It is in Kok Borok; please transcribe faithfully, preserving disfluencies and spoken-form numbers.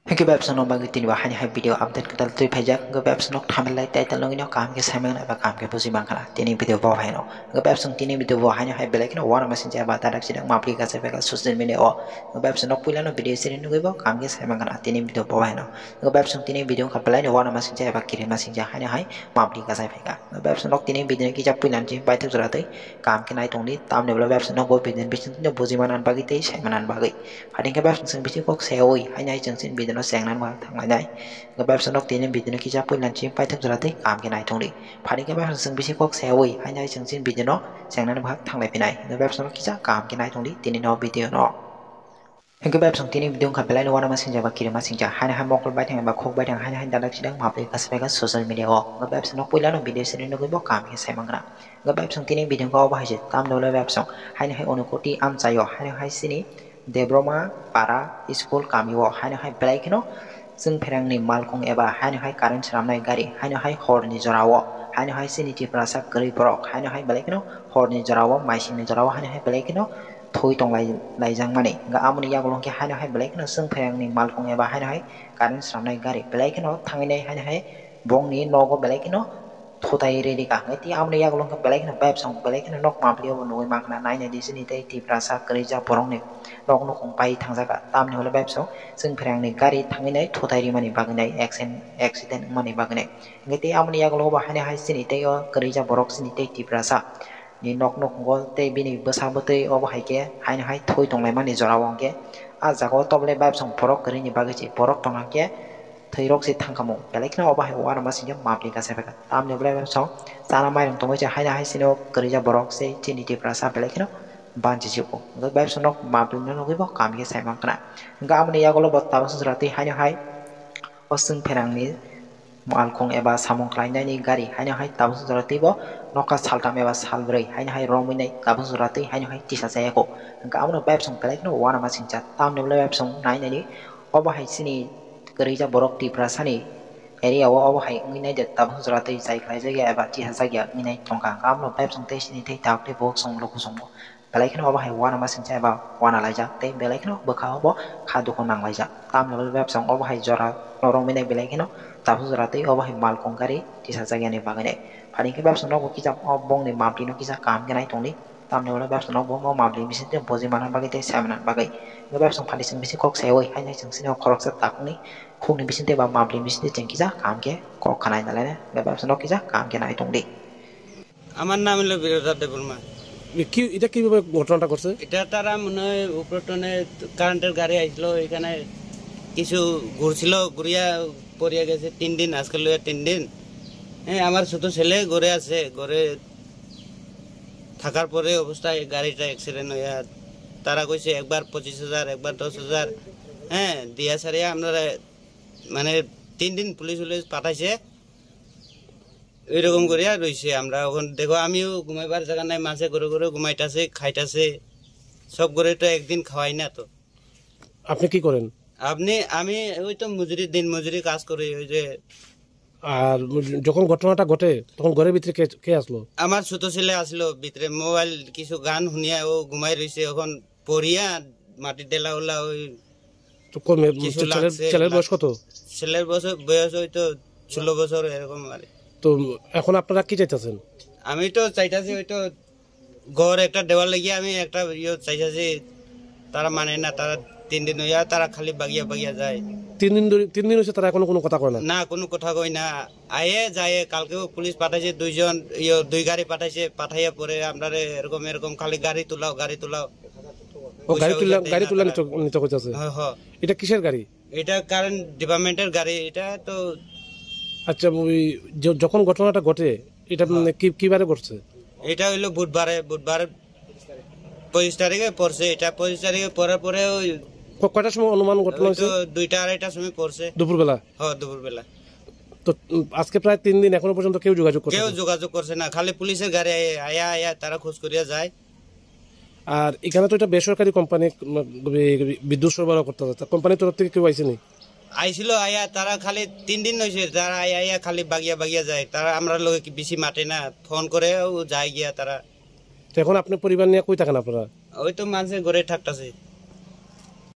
Hingke bai bwswk no bagwi tini bo haino hai video update kwtal twi phaijak. Hingke bai bwswk no thumbnail lai title nugwi no kaham khe sai mangna eba kaham khe buji mankha na tini video bo haino. Hingke bai bwswk tini video bo haino hai belai kheno uanamasingcha eba dadak sidak mapli kachai phaikha social media o. Hingke bai bwswk no puila no video siri nugwi bo kaham khe sai mankha na tini video bo haino. Hingke bai bwswk tini video wngkha belai no uanamasingcha eba kirimasingcha haino hai mapli kachai phaikha. Hingke bai bwswk no tini video no kisa puila ni simi paithak jora twi kaham khe nai tongdi. Tamni ulo bai bwswk no bo video ni bisingtwi no buji manna bagwi tei sai manna bagwi. Phaidi khe bai bwswk chwng bisi kok sayawi haino hai chwng chini video no chengnani bo thanglainai. Hingke bai bwswk no tini video no kisa puila ni simi paithak jora twi kaham khe nai tongdi. Phaidi khe bai bwswk chwng bisi kok sayawi haino hai chwng chini video no chengnani bo thanglai phinai. Hingke bai bwswk no kisa kaham khe nai tongdi tini no video no. Hingke bai bwswk tini video wngkha belai no uanamasingcha eba kirimasingcha haino hai mokol baithang eba khuk baithang haino hai dadak sidak mapli kachai phaikha social media o. Hingke bai bwswk no puila no video siri nugwi bo kaham khe sai mankha na. Hingke bai bwswk tini video wngkha obo hai se tamni ulo bai bwswk haino hai Unakoti amchaio haino hai chini Debroma para school kamio haino hai belai kheno chwng pherangni malkhung eba haino hai current swnamnai gari haino hai horni jorao haino hai chini Tiprasa kwrwi borok haino hai belai kheno horni jorao maisingni jorao haino hai belai kheno thwi tong lai, laijakmani. Hingke amoni yagulo hingke haino hai belai kheno chwng pherangni malkhung eba haino hai current swnamnai gari belai kheno thangwi nai haino hai bongni nogo belai kheno thutai riri ka hingke tei amoni yagulo hingke belai kheno bai bwswk belai kheno nok mapli o bo nugwi mankha na nai nai di chini tei Tiprasa kwrwi jak borokni nok nukhung pai thangjak ka tamni ulo bai bwswk chwng pherangni gari thangwi nai thutai rimani bagwi nai accident, accident wngmani bagwi nai hingke tei amoni yagulo bo haino hai chini tei o kwrwi jak borok chini tei Tiprasa ni nok nukhungo tei bini bwsa bwtwi obo hai khe haino hai thwi tonglaimani jorao hingke ah jagao tobole bai bwswk borok kwrwini bagwi se borok tongna hingke thwirok se thangkhamung belai kheno obo hai uanamasingcha mapli kachai phaikha tamni ulo bai bwswk chana mairung tongwi se haino hai chini kwrwi jak borok se chini Tiprasa belai kheno banchi se o hingke bai bwswk nok mapli no nugwi bo kaham khe sai mankha na hingke amoni yagulo bo tabuk swngjora twi haino hai o chwng pherangni malkhung eba samung khlainani gari haino hai tabuk jora twibo nokha saltham eba salbrwi haino hai romwi nai tabuk jora twi haino hai tisajak ya kho. Hingke abono bai bwswk belai kheno uanamasingcha tamni ulo bai bwswk nai nai di obo hai chini kwrwi jak borok Tiprasani area o obo hai wngwi nai de tabuk jora twi chai khlaijak ya eba tisajak ya wngwi nai tongkha hingke abono bai bwswk tei chini tei tabuk tei bo chwng luku chwng bo. Belai kheno obo hai uanamasingcha eba uanalaijak tei belai kheno bwkha o bo kha dukhu nanglaijak. Tamni ulo bai bwswk obo hai jora norok minai belai kheno tabuk jora tei obo hai malkhung gari tisajak yani bagwi nai. Phaidi khe bai bwswk nogo kisa o bongni mapli no kisa kaham khe nai tongdi. Tamni ulo bai bwswk nogo bo mapli bisingtwi buji manna bagwi tei sai manna bagwi. Bai bwswk phaidi chwng bisi kok sayawi haino chwng chini o khoroksa takhukni khukni bisingtwi ba mapli bisingtwi chwng kisa kaham khe kok khanai nalaina. Bai bwswk no kisa kaham khe nai tongdi. আমার নাম হলো বীরদা দেববর্মা। এ কি, এটা কিভাবে ঘটনাটা ঘটছে? এটা তারা মনে হয় উপরে টনে কারেন্টের গাড়ি আইছিল, এখানে কিছু ঘুরছিল, ঘুরিয়া পড়িয়া গেছে তিন দিন, আজকে লইয়া তিন দিন। হ্যাঁ, আমার ছোট ছেলে ঘরে আছে, ঘরে থাকার পরে অবস্থায় গাড়িটা অ্যাক্সিডেন্ট হইয়া তারা কইছে একবার পঁচিশ হাজার, একবার দশ হাজার, হ্যাঁ, দিয়া সারিয়া আপনারা মানে তিন দিন পুলিশ উলিশ পাঠাইছে। এইরকম করিয়া রইছে আমরা। এখন দেখো, আমিও ঘুমাইবার জায়গা নাই, মাঝে ঘুরে ঘুরে ঘুমাইতাছে, খাইতাছে। সব ঘরে তো একদিন খাওয়াই না তো। আপনি কি করেন? আপনি, আমি ওই তো মজুরি, দিন মজুরি কাজ করি, ওই যে আর যখন ঘটনাটা ঘটে, তখন ঘরের ভিতরে কে, কে আসলো? আমার ছোট ছেলে আসলো ভিতরে, মোবাইল কিছু গান শুনিয়া ও ঘুমাই রইছে। এখন পড়িয়া মাটি ডেলা উলা ওই তো কমে, কিছু ছে-, ছেলের, লাগছে, ছেলের বয়স লাগছে। কত? ছেলের বছর, বয়স ওই তো ষোলো বছর এরকম আর কি। তো এখন আপনারা কি চাইতেছেন? আমি তো চাইতাছি ওই তো ঘর একটা দেওয়ার লাগিয়া আমি একটা ইয়ে চাইতাছি, তারা মানে না, তারা তিন দিন হইয়া তারা খালি বাগিয়া বাগিয়া যায়। তিন দিন ধরে, তিন দিন হয়েছে তারা এখনো কোনো কথা কয় না? না, কোনো কথা কয় না। আয়ে যায়, কালকেও পুলিশ পাঠাইছে দুইজন, ইয়ে, দুই গাড়ি পাঠাইছে, পাঠাইয়া পরে আমরারে এরকম এরকম খালি গাড়ি তুলাও, গাড়ি তুলাও। ও, গাড়ি পয়সা তুললা, উইসা দেয় গাড়ি না তুললা তারা। নিতে, নিতে কইতাছে? হ্যাঁ, হ্যাঁ। এটা কিসের গাড়ি? এটা কারেন্ট ডিপার্টমেন্টের গাড়ি, এটা তো। আচ্ছা, ওই য-, যখন ঘটনাটা ঘটে, এটা, হ্যাঁ। মানে, কি, কি বারে ঘটছে? এটা হইলো বুধবারে, বুধবার পঁচিশ তারিখে পড়ছে, এটা পঁচিশ তারিখে পড়ার পরে ওই ক-, কয়টার সময় অনুমান ঘটনা ওই তো হয়েছে? দুইটা আড়াইটার সময় পড়ছে। দুপুরবেলা? হ্যাঁ, দুপুরবেলা। তো, উম, আজকে প্রায় তিন দিন, এখনো পর্যন্ত কেউ যোগাযোগ করছে কেউ না? যোগাযোগ করছে না, খালি পুলিশের গাড়ি আয়া, আয়া, আয়া, তারা খোঁজ করিয়া যায়। আর এখানে তো এটা বেসরকারি কোম্পানি, উম, বি-, বি-, বিদ্যুৎ সরবরাহ করতে হবে। তা কোম্পানির তরফ থেকে কেউ আইসেনি? আইছিল, আয়া তারা খালি তিন দিন হইছে, তারা আয়া, আয়া খালি বাগিয়া, বাগিয়া যায়। তারা আমরা লগে কি বেশি মাতে না, ফোন করে ও যায় গিয়া তারা। তো এখন আপনার পরিবার নিয়ে কই থাকেন আপনারা? ওই তো মানুষের ঘরে থাকতাছে।